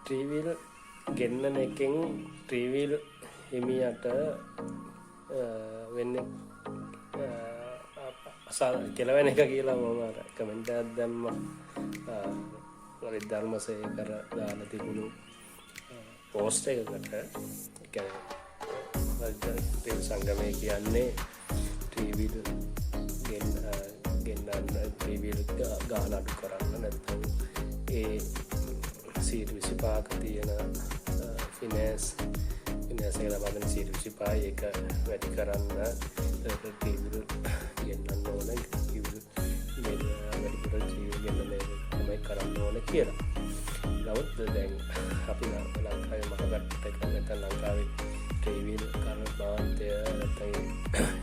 Three wheel ගෙන්නන එකෙන් three wheel හිමියට වෙන්නේ කෙලවෙන එක කියලා මම අර කමෙන්ට් එකක් දැම්මා. ලලිත් ධර්මසේකර දාලා තිබුණු පෝස්ට් එකකට. ඒ කියන්නේ ලලිත් සංගමය කියන්නේ ත්‍රිවිල් ගෙන්නන්න, ත්‍රිවිල් ගාන අඩු කරන්න, නැත්නම් ඒ 25%ක තියෙන ෆිනෑන්ස් ෆිනෑන්ස් එක ලබා දෙන 25%යි, ඒක වැඩි කරන්න ත්‍රිවිල් ගෙන්නන්න ඕන, ත්‍රිවිල් වැඩිපුර ත්‍රිවිල් ගෙන්නන එක තමයි කරන්න ඕන කියලා. නමුත් දැන් අපි ලංකාවේ මාකට් එක, නැත්නම් ලංකාවේ ත්‍රිවිල් කර්මාන්තය නැත්නම්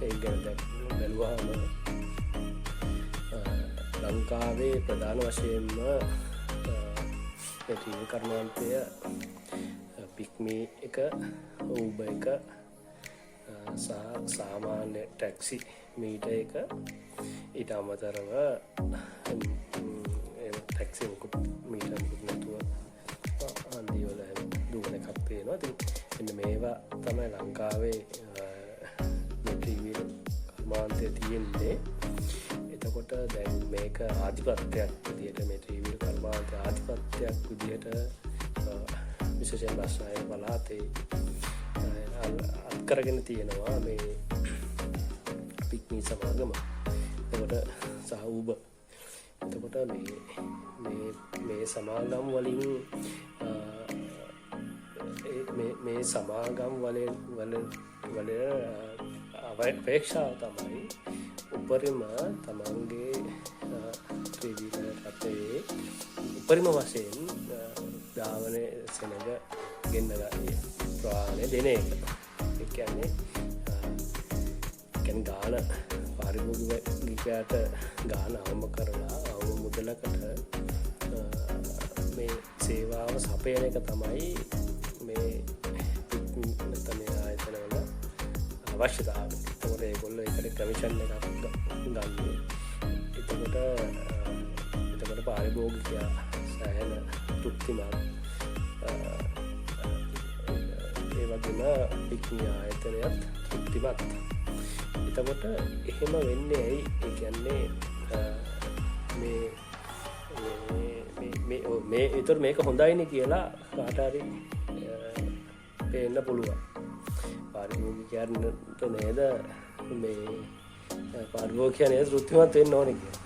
ඒ ගැන දැන් බැලුවාම, ලංකාවේ ප්‍රධාන වශයෙන්ම මේ ත්‍රිවිල් කර්මාන්තය පික්මී එක, ඌබර් එක සහ සාමාන්‍ය ටැක්සි මීටර් එක, ඊට අමතරව ටැක්සි මුකුත් මීටර් මුකුත් නැතුව හන්දිවල දුවන එකක් තියෙනවා. ඉතින් මෙන්න මේවා තමයි ලංකාවේ මේ ත්‍රිවිල් කර්මාන්තය තියෙන්නේ. එතකොට දැන් මේක ආධිපත්‍යයක් විදිහට, මේ ත්‍රිවිල් කර්මාන්තය ආධිපත්‍යයක් විදිහට විශේෂයෙන් බස්නාහිර පළාතේ අත් කරගෙන තියෙනවා මේ පික්මී සමාගම. එතකොට සහ ඌබර්. එතකොට මේ මේ මේ සමාගම් වලින් මේ මේ සමාගම් වලින් වල වල අපේක්ෂාව තමයි උපරිම තමන්ගේ ත්‍රිවිල රථයේ උපරිම වශයෙන් ධාවන සෙනග ගෙන්න ගන්න ප්‍රමාණය දෙන එක. ඒ කියන්නේ කියන්නේ ගාන පාරිභෝගිකයාට ගාන අවම කරලා අවම මුදලකට මේ සේවාව සපයන එක තමයි මේ නැත්නම් මේ ආයතනවල අවශ්‍යතාවය. එතකොට ඒගොල්ලෝ ඒකට කමිෂන් එකක් ගන්න. එතකොට එතකොට පාරිභෝගිකයා සෑහෙන තෘප්තිමත්. ඒ වගේම පික්මි ආයතනයත් තෘප්තිමත්. එතකොට එහෙම වෙන්නේ ඇයි? ඒ කියන්නේ මේ මේ මේ ඒතර මේක හොඳයිනේ කියලා කාට හරි පේන්න පුළුවන්. පාරිභෝගිකයන්ට නේද, මේ පාරිභෝගිකයා නේද තෘප්තිමත් වෙන්න ඕනේ කියලා.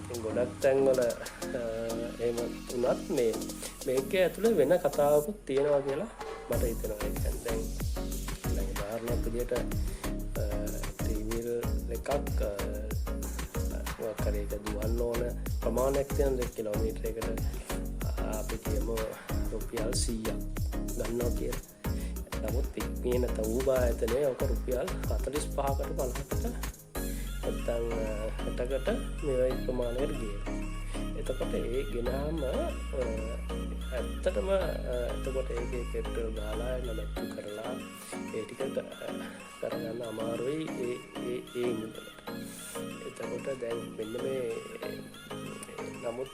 ඉතින් ගොඩක් තැන්වල එහෙම වුණත් මේ මේක ඇතුලේ වෙන කතාවකුත් තියෙනවා කියලා මට හිතෙනවා. ඒ කියන්නේ දැන් දැන් උදාහරණයක් විදිහට ත්‍රිවිල් එකක් මොකක් හරි එක දුවන්න ඕන ප්‍රමාණයක් තියෙන කිලෝමීටරයකට අපි කියමු රුපියල් 100ක් ගන්නවා කියලා. නමුත් පික්මී නැත්නම් ඌබර් ආයතනය ඔක රුපියල් 45කට 50කට නැත්නම් 60කට මේ වගේ ප්‍රමාණයකට ගේනවා. එතකොට ඒ ගෙනාම ඇත්තටම එතකොට ඒකේ පෙට්‍රල් ගාලා නඩත්තු කරලා ඒ ටික කරගන්න අමාරුයි ඒ ඒ ඒ මුදලට. එතකොට දැන් මෙන්න මේ නමුත්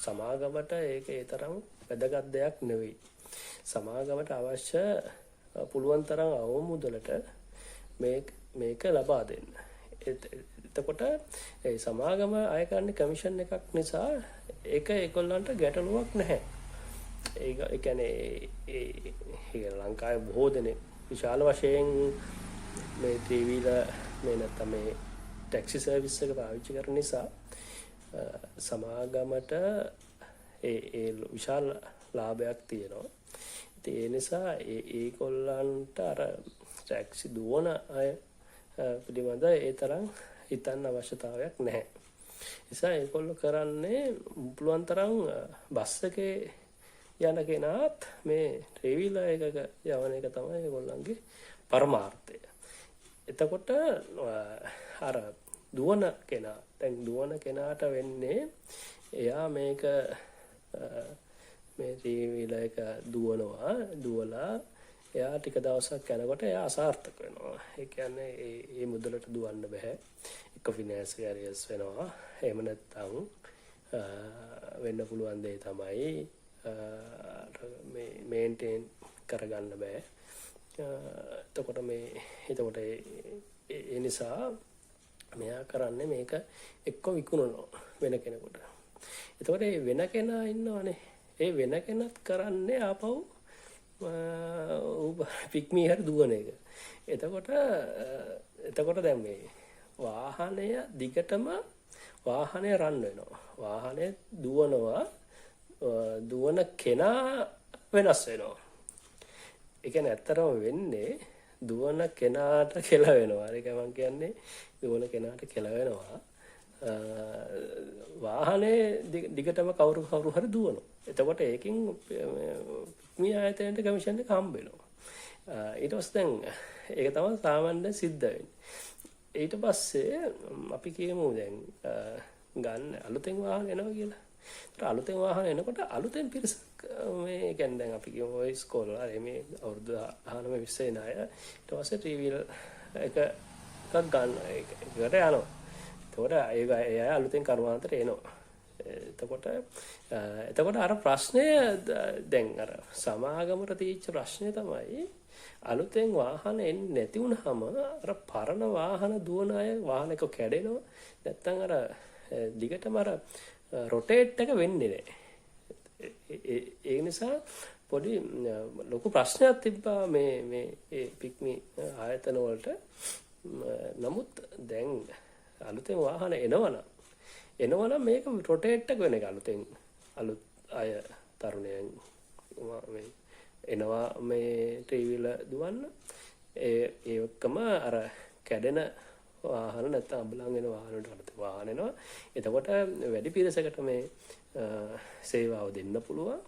සමාගමට ඒක ඒ තරම් වැදගත් දෙයක් නෙවෙයි. සමාගමට අවශ්‍ය පුළුවන් තරම් අවම මුදලට මේක ලබා දෙන්න. එතකොට ඒ සමාගම අය කරන්නේ කමිෂන් එකක් නිසා ඒක ඒගොල්ලන්ට ගැටලුවක් නැහැ. ඒක ඒ කියන්නේ ඒ ලංකාවේ බොහෝ දෙනෙක් විශාල වශයෙන් මේ ත්‍රිවීලර් මේ නැත්තම් මේ ටැක්සි සර්විස් එක පාවිච්චි කරන නිසා සමාගමට ඒ ඒ විශාල ලාභයක් තියෙනවා. ඉතින් ඒ නිසා ඒ ඒගොල්ලන්ට අර ටැක්සි දුවන අය පිළිබඳ ඒ තරම් හිතන්න අවශ්‍යතාවයක් නැහැ. නිසා ඒගොල්ලෝ කරන්නේ පුළුවන් තරම් බස් එකේ යන කෙනාත් මේ ත්‍රිවීලර් එකක යවන එක තමයි ඒගොල්ලන්ගේ පරමාර්ථය. එතකොට අර දුවන කෙනා, දැන් දුවන කෙනාට වෙන්නේ එයා මේක මේ ත්‍රිවීලර් එක දුවනවා. දුවලා එයා ටික දවසක් යනකොට එයා අසාර්ථක වෙනවා. ඒ කියන්නේ ඒ ඒ මුදලට දුවන්න බෑ. එක ෆිනෑන්ස් එක ඇරියර්ස් වෙනවා. එහෙම නැත්නම් වෙන්න පුළුවන් දේ තමයි මේ මේන්ටේන් කරගන්න බෑ. එතකොට මේ එතකොට ඒ නිසා මෙයා කරන්නේ මේක එක්ක විකුණනවා වෙන කෙනෙකුට. එතකොට ඒ වෙන කෙනා ඉන්නවනේ. ඒ වෙන කෙනත් කරන්නේ ආපහු ඌ පික්මී හරි දුවන එක. එතකොට එතකොට දැන් මේ වාහනය දිගටම වාහනය රන් වෙනවා. වාහනය දුවනවා. දුවන කෙනා වෙනස් වෙනවා. ඒ කියන්නේ ඇත්තටම වෙන්නේ දුවන කෙනාට කියලා වෙනවා. ඒක මං කියන්නේ දුවන කෙනාට කියලා වෙනවා. වාහනේ දිගටම කවුරු කවුරු හරි දුවනවා. එතකොට ඒකෙන් පික්මී ආයතනයට කමිෂන් එක හම්බ වෙනවා. ඊට පස්සේ දැන් ඒක තමයි සාමාන්‍යයෙන් සිද්ධ වෙන්නේ. ඊට පස්සේ අපි කියමු දැන් ගන්න අලුතෙන් වාහන එනවා කියලා. ඒතර අලුතෙන් වාහන එනකොට අලුතෙන් පිරිසක් මේ කියන්නේ දැන් අපි කියමු ඔය ඉස්කෝලේ වල මේ අවුරුදු 19 20 එන අය ඊට පස්සේ ත්‍රී වීල් එක එකක් ගන්න ඒකට යනවා. එතකොට ඒ ඒ අය අලුතෙන් කර්මාන්තයට එනවා. එතකොට එතකොට අර ප්‍රශ්නය දැන් අර සමාගමට තියෙච්ච ප්‍රශ්නය තමයි අලුතෙන් වාහන එන්නේ නැති වුනහම අර පරණ වාහන දුවන අය වාහන එක කැඩෙනවා. නැත්තම් අර දිගටම අර රොටේට් එක වෙන්නේ නැහැ. ඒ නිසා පොඩි ලොකු ප්‍රශ්නයක් තිබ්බා මේ මේ ඒ පික්මි ආයතන වලට. නමුත් දැන් අලුතෙන් වාහන එනවනම් එනවනම් මේක රොටේට් එක වෙන එක අලුතෙන් අලුත් අය තරුණයන් මේ එනවා මේ ත්‍රී වීලර් දුවන්න. ඒ ඒ ඔක්කොම අර කැඩෙන වාහන නැත්තම් අබලන් වෙන වාහන වලට අලුත් වාහන එනවා. එතකොට වැඩි පිරිසකට මේ සේවාව දෙන්න පුළුවන්.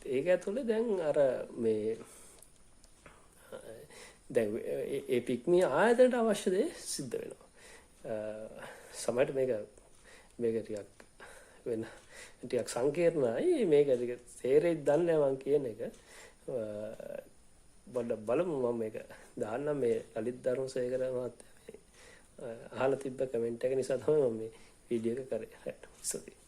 ඒක ඇතුලේ දැන් අර මේ දැන් ඒ පික්මී ආයතනයට අවශ්‍ය දේ සිද්ධ වෙනවා. සමහරට මේක මේක ටිකක් වෙන ටිකක් සංකීර්ණයි. මේක ටික තේරෙයිද දන්නේ නැහැ මං කියන එක. පොඩ්ඩක් බලමු මම මේක දාන්නම්. මේ ලලිත් ධර්මසේකර මහත්තයා මේ අහලා තිබ්බ කමෙන්ට් එක නිසා තමයි මම මේ වීඩියෝ එක කරේ. රයිට්. ස්තුතියි.